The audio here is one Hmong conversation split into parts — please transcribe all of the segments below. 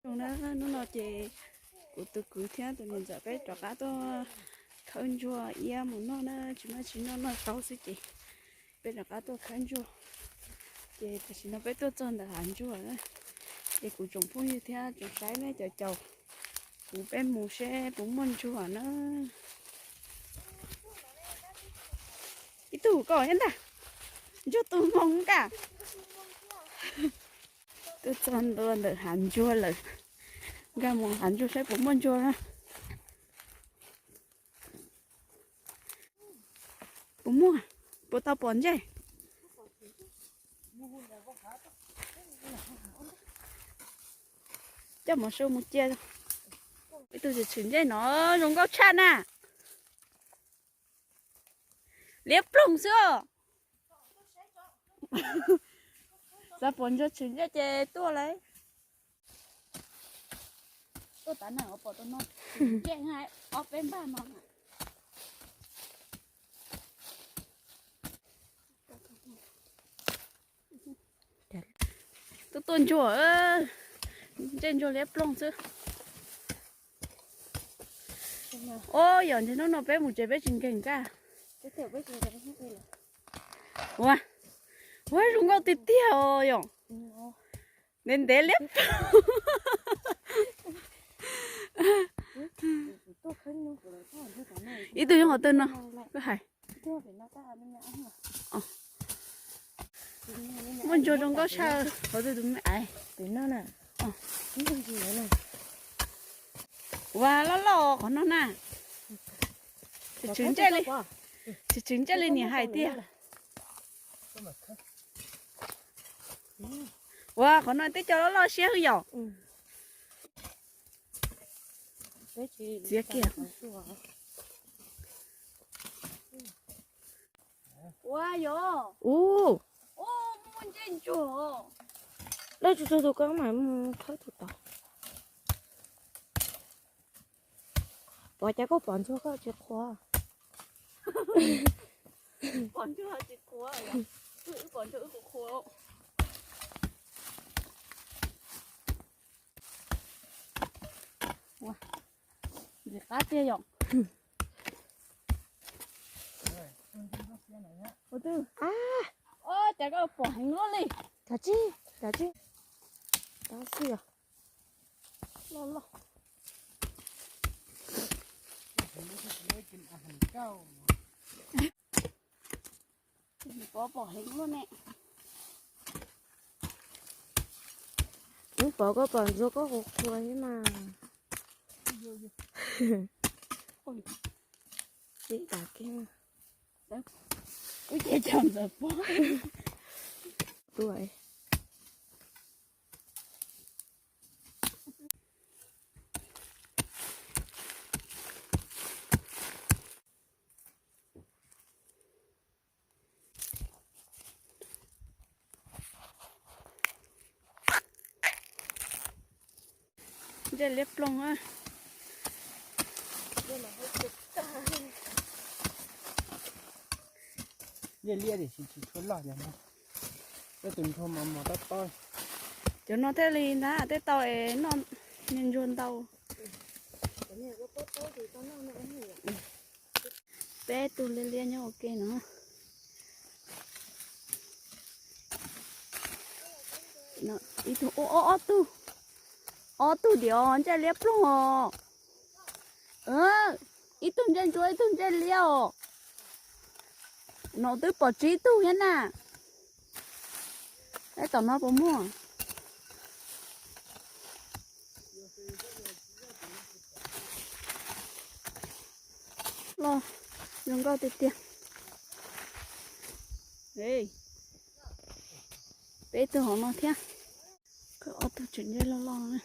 Zoo na, hnub no ces kuv tus kwv thiab tus niam ntxawm peb rov qab tuaj khawb ntsuag iab mus noj na, tsis muaj tsis noj, noj zaub xwb ces peb rov qab tuaj khawb ntsuag. Ces tam sim no peb tuaj txog ntawm hav ntsuag na, ces kuv tsoom phooj ywg thiab tsoom saib nej cov caum kuv peb mus seb puas muaj ntsuag na. Ib tug koj thiab ntag, ntsuag tus moo nkaj. Twb txog ntua ntawm hav ntsuag lawm, nkag mus hav ntsuag saib puas muaj ntsuag na. Puas muaj? Puas tau pom ntsej? Coj mov su mus cia. Ib tug tshwm tshwm ntsej no zoo nkauj tshaj na. Liab ploog xwb os. Xav pom ntsuag tshwm ntsej ces tuaj lauj. Tuaj tav neeg os, pom tus no tshwm ntsej ob peb npag no. Tuaj tuaj ntsuag, ntsej ntsuag liab ploog xwb. Ob, yog ntshe hnub no peb mus tsev peb tsis nkeeg kaj. Ua, ua zoo nkauj tiag tiag os yom. Ntev ntev liab ploog. Ib tug yog qhov twg no, koj hais. Muaj ntsuag zoo nkauj tshaj qhov twg tus me aiv. Ua loj loj qhov no na. Tshwm ntsej li, tshwm ntsej li niam hais tiag. Ua qhov no twb cov loj loj siab hwj yom. Txiav kiag. Ua yom. Ua, muaj ntsej ntsuag. Dab tsi tug koj mam mus khawb tus tod. Pom cas koj pom ntsuag koj tsis qhuas? Pom ntsuag tsis qhuas, wb pom ntsuag wb qhuas. Ntxim qab tiag yom. Ua twb, cas koj pom heev luaj li. Kav tsij, kav tsij. Tab xwb os. Loj loj. Pov pom heev luaj ne. Wb pom koj pom ntsuag koj qhuas qhuas thiab mas. Wb ces cov ntxawm pog. Tuaj. Ntsej liab ploog a. Liab liab tiam sis tsis tshua loj, peb tus ntsuag mos mos tob tob. Cov no thiaj li ntag, tej tau es noj niag ntsuag ntau. Peb tug liab liab nyob ua ke no. Ib tug, ob tug, ob tug diam os, ntsej liab ploog os. Ib tug ntsej ntsuab ib tug ntsej liab os. No twb pom tsib tug thiab na. Tab tom no puas muaj? Loj, zoo nkauj tiag tiag. Peb tug hauv no thiab. Ob tug tseem ntsej loj loj.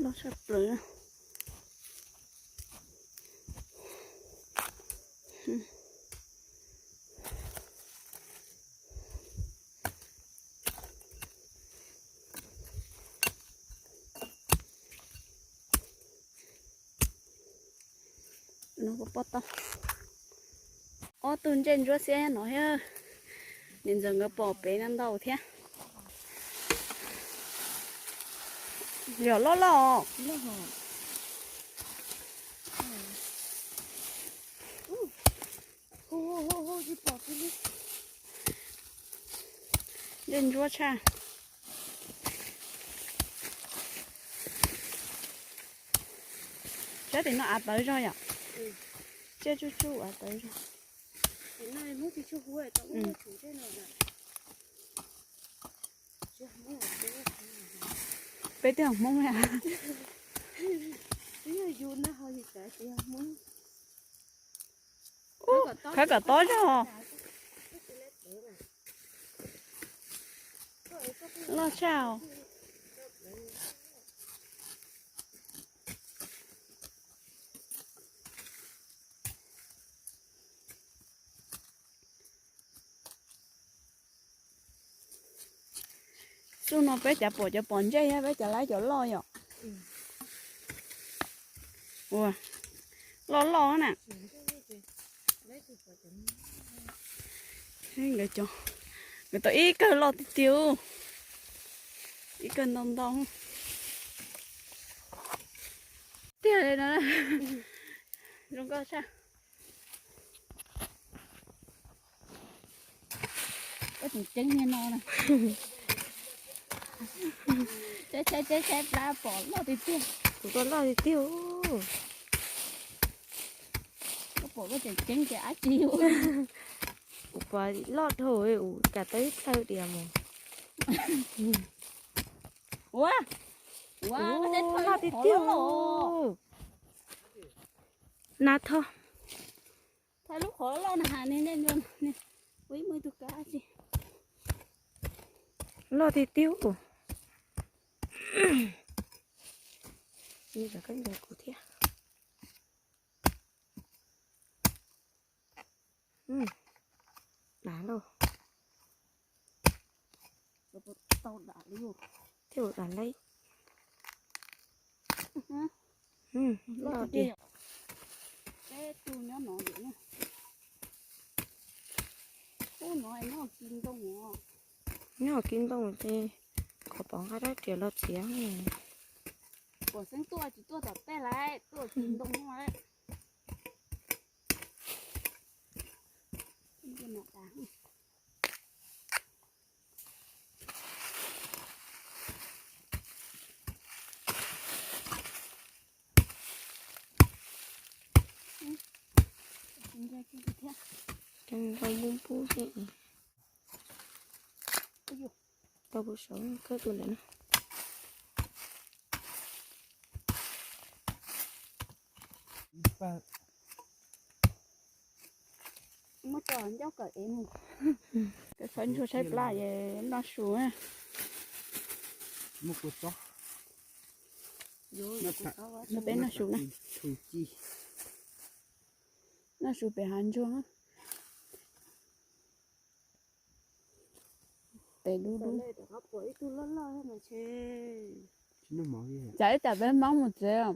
Loj tshaj plaws. No puas pom tau? Ob tug ntsej ntsuab xiab no thiab. Niam ntxawm nkawd pom pem no ntau thiab. Yog loj loj. Ntsuab tshaj. Sab tim no av tawv zog yom? Tsiaj tsuj tsuj av tawv zog. Peb twb yog Hmoob. Khawb kom tob zog. Loj tshaj. Xub no peb cav pom cov pom ntsej thiab, peb cav laib cov loj yom. Ua, loj loj na. Nkawd cov, nkawd tau ib kawg loj tiag tiag, ib kawg ntau ntau tiag li no. Zoo nkauj tshaj. Ua tseem ceeb niag no na. Saib saib saib saib plab pom loj tiag tiag. Kuv tau loj tiag tiag. Koj pom koj tseem ceeb ces dab tsi. Kuv pom loj dhau, kuv cas tau ib plhaw diam mus. Ua, ua, loj tiag tiag. Na tho. Thaij lub qhov loj na has ne, ua ib muaj ib tug kab dab tsi. Loj tiag tiag. Nws rov qab ncaws kuv thiab. Dam lauj. Thiab ua dam lauj. Loj tiag. Peb tug nyob no, ub, no nyob hauv kis ntoo, nyob hauv kis ntoo ces qhov pom nqa rab riam los txiav. Pom xeeb tuaj tsis tuaj tom tej lawm, tuaj kis ntoo lawm. Tau pub saum khawb tus ntawd na. Muab tso ncauj kawm ev mus. Kawm khawb ntsuag tshaib plab es noj su. Peb noj su na. Noj su pem hav ntsuag. Tes dub dub. Cas ib tsam peb Hmoob mus tsev.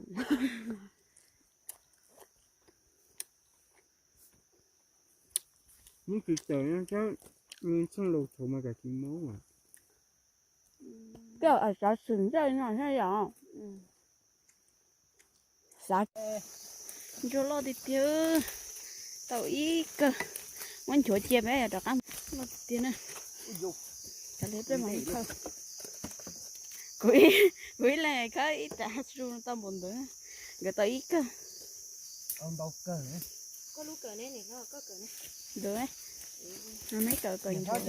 Hnub tsis tawm no sab, txheej laus thaum mas kav tsis mob. Koj xav xwm ntsej no thiab yom. Xav. Ntsuag loj tiag tiag, tau ib kawg. Muab nchuav cia peb rov qab. Loj tiag tiag na. Kuv, kuv ib leeg khawb ib tsam su tau npaum ntawd. Nkawd tau ib kawg. Ntawd, no neb kawm kom ntsuav.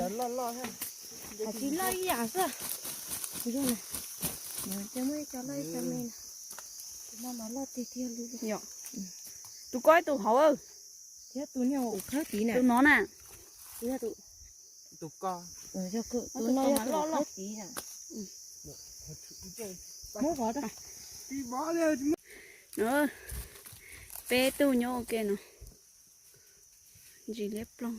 Tsis loj ib yam xwb. Tus no mas loj tiag tiag li. Tus ko ib tug hauv. Thiab tus niag ua khawb tid na. Tus no na. Tus ko. Tus no yog tus loj loj tid na. Muab vov rau. Peb tug nyob ua ke no. Ntsis liab ploog,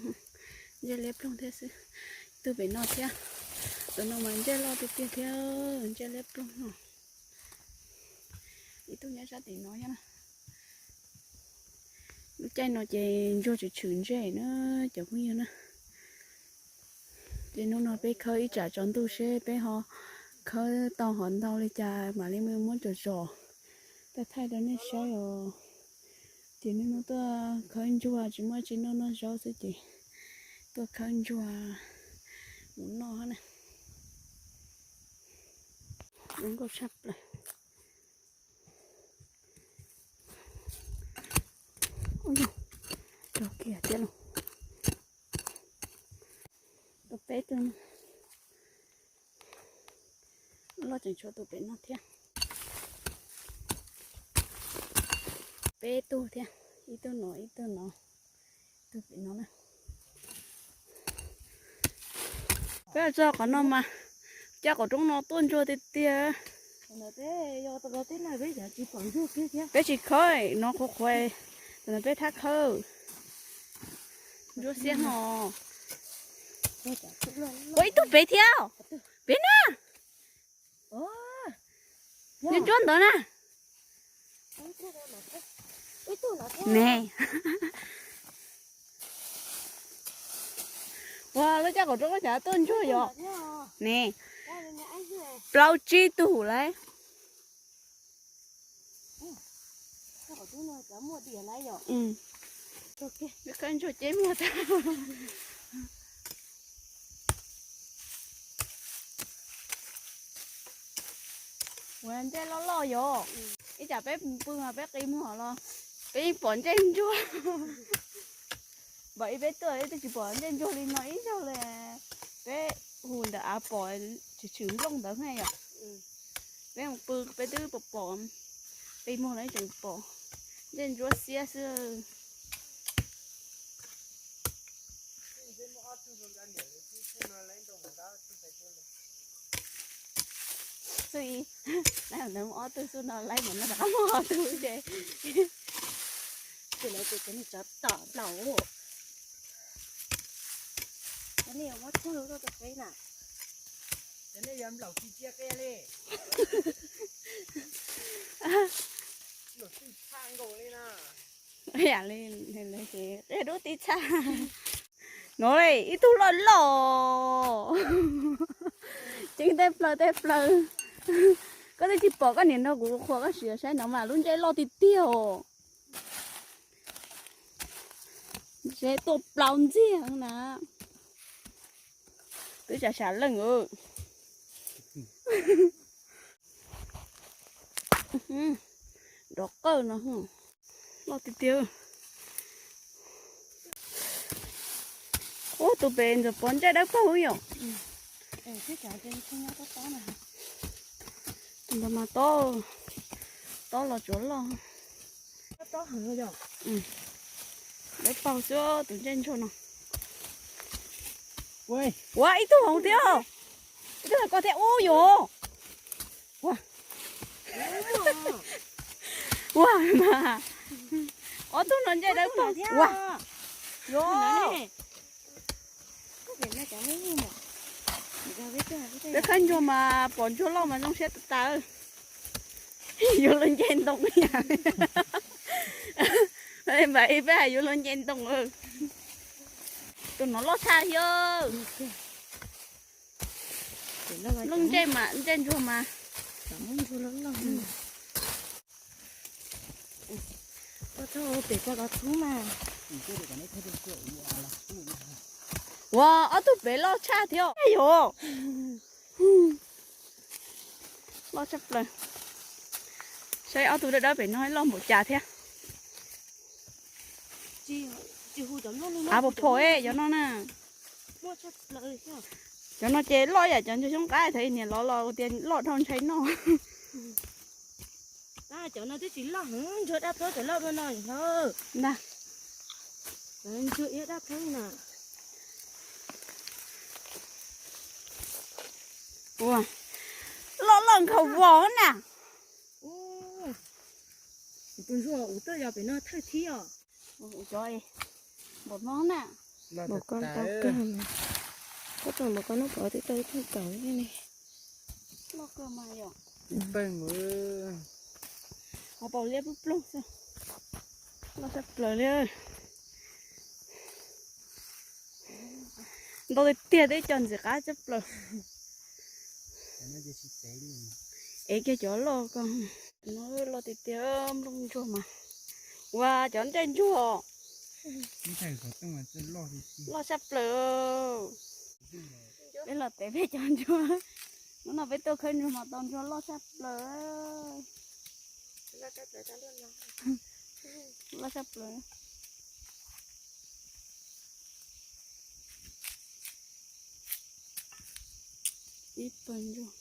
ntsej liab ploog thiab xwb. Ib tug pem no thiab. Tus no mas ntsej loj tiag tiag thiab, ntsej liab ploog no. Ib tug nyob sab tim no thiab na. Lub caij no ces ntsuag tshwm tshwm ntsej na cov phooj ywg na. Ces hnub no peb khawb ib tsam tsaus ntuj seb peb ho Khawb tau hov ntau li cas mam li muab tsom tsom, thaij thaij rau nej saib os. Ces niaj hnub tuaj khawb ntsuag tsis muaj tsi noj, noj zaub xwb ces tuaj khawb ntsuag mus noj na. Zoo nkauj tshaj plaws. Ub, rau kiag thiab lauj. Tus peb tug, loj tseem tshuav tus pem no thiab. Peb tug thiab, ib tug no, ib tug no, ib tug pem no na. Peb txog qhov no mas, caj qaum roob no tuaj ntsuag tiag tiag. Peb tsis khawb no qhuav qhuav, tam no peb thab khawb. Ntsuab xiab no. Ua ib tug pem thiab, pem na. Ntsuab ntawd na. Ne. Ua lub caj qaum roob cas tuaj ntsuag yom. Ne. Plaub tsib tug lauj. Ntsuag ceb muag tag. Ua ntsej loj loj yom. Ib tsam peb pw mas peb qi muag los peb yeej pom ntsej ntsuag. Npam ib peb tuaj twb tsis pom ntsej ntsuag li no ib zaug li. Peb hu ntawm av pom tshwm tshwm nplooj ntawd ne yom. Peb mus pw peb twb pom pom, qi muag los tseem pom ntsej ntsuab xiab xwb. Xwb, ob tug xub no laib mus no rov qab muaj ob tug ces. Ces lawv ces cov niag tsov tom nplaum. Cov niag yuav muab tug rau peb na. Cov niag yuav nplaum tsis cia qia li. Nplaum tij txha nkaus li na. Yam li qia dub tij txha. No ib tug loj loj. Ceeb tej plaws tej plaws. Koj twb tsis pom koj niam nrog kuv qhuas koj sim saib no mas lub ntsej loj tiag tiag os. Ntsej tuaj plaub ntxiag na. Twb sam sam leej. Dov qawj no loj tiag tiag. Ub, tus pem ntxawm pom ntsej dawb paug yom. Tus ntawd mas tob, tob los tsuav loj. Dawb paug xwb tus ntsej ntsuag no. Ua ib tug hoov thiab, ib tug ko thiab ub yom. Ua, ua mas ob tug no ntsej dawb paug ua. Yom. Peb khawb ntsuag mas pom ntsuag loj mas zoo siab tas tas. Yuav luag nce ntoo. Npam ib peb hais yuav luag nce ntoo. Tus no loj tshaj thiab. Loj ntsej mas ntsej ntsuag mas. Ua ob tug pem loj tshaj thiab yom. Loj tshaj plaws. Saib ob tug dawb dawb pem no loj npaum cas thiab. Av pom phom cov no na. Cov no ces loj yam cov ntsuag xyoob qab thaum niam lov los tias loj dhau ntshai noj. Cov no twb tsis loj heev, ntsuag dab plaub cov loj no na. Ntsuag iab dab plaub na. Ua, loj loj nkhaus vos na. Tus ntsuag ub tuaj yog pem no thawj thib os. Cov npaum no na. Npaum ko tau kawg mas. Koj tau npaum ko nub pov twb tau ib thawj kaum li ne. Loj kawg mas yom. Peb mus. Ho paus liab ploog ploog xwb. Loj tshaj plaws li. Ntau tiag tiag twb cog ntxim qab tshaj plaws. Ev kiag cov loj ko. No loj tiag tiag, nplooj ntsuag mas. Ua cov ncej ntsuag. Loj sab plaws. Peb los tev peb cov ntsuag. Hnub no peb tuaj khawb ntsuag mas tau ntsuag loj sab plaws. Loj sab plaws. Ib pawg ntsuag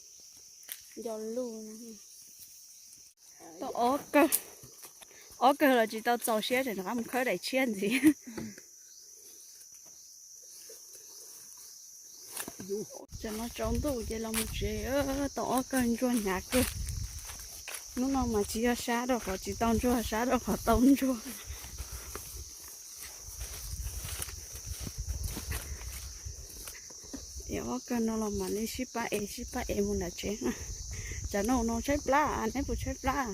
nco lug. Tau ob kawg, ob kawg los tsis tau txaus siab, tseem rov qab mus khawb daim tshiab ntxiv. Tam no tsaus ntuj ces los mus tsev, tau ob kawg ntsuag hnyav kawg. Hnub no mas tsis yog sab rau qhov tsis tau ntsuag, sab rau qhov tau ntsuag. Es ob kawg no los mam li sib pab ev, sib pab ev mus nram tsev. Tsam no no tshaib plab, neb puas tshaib plab?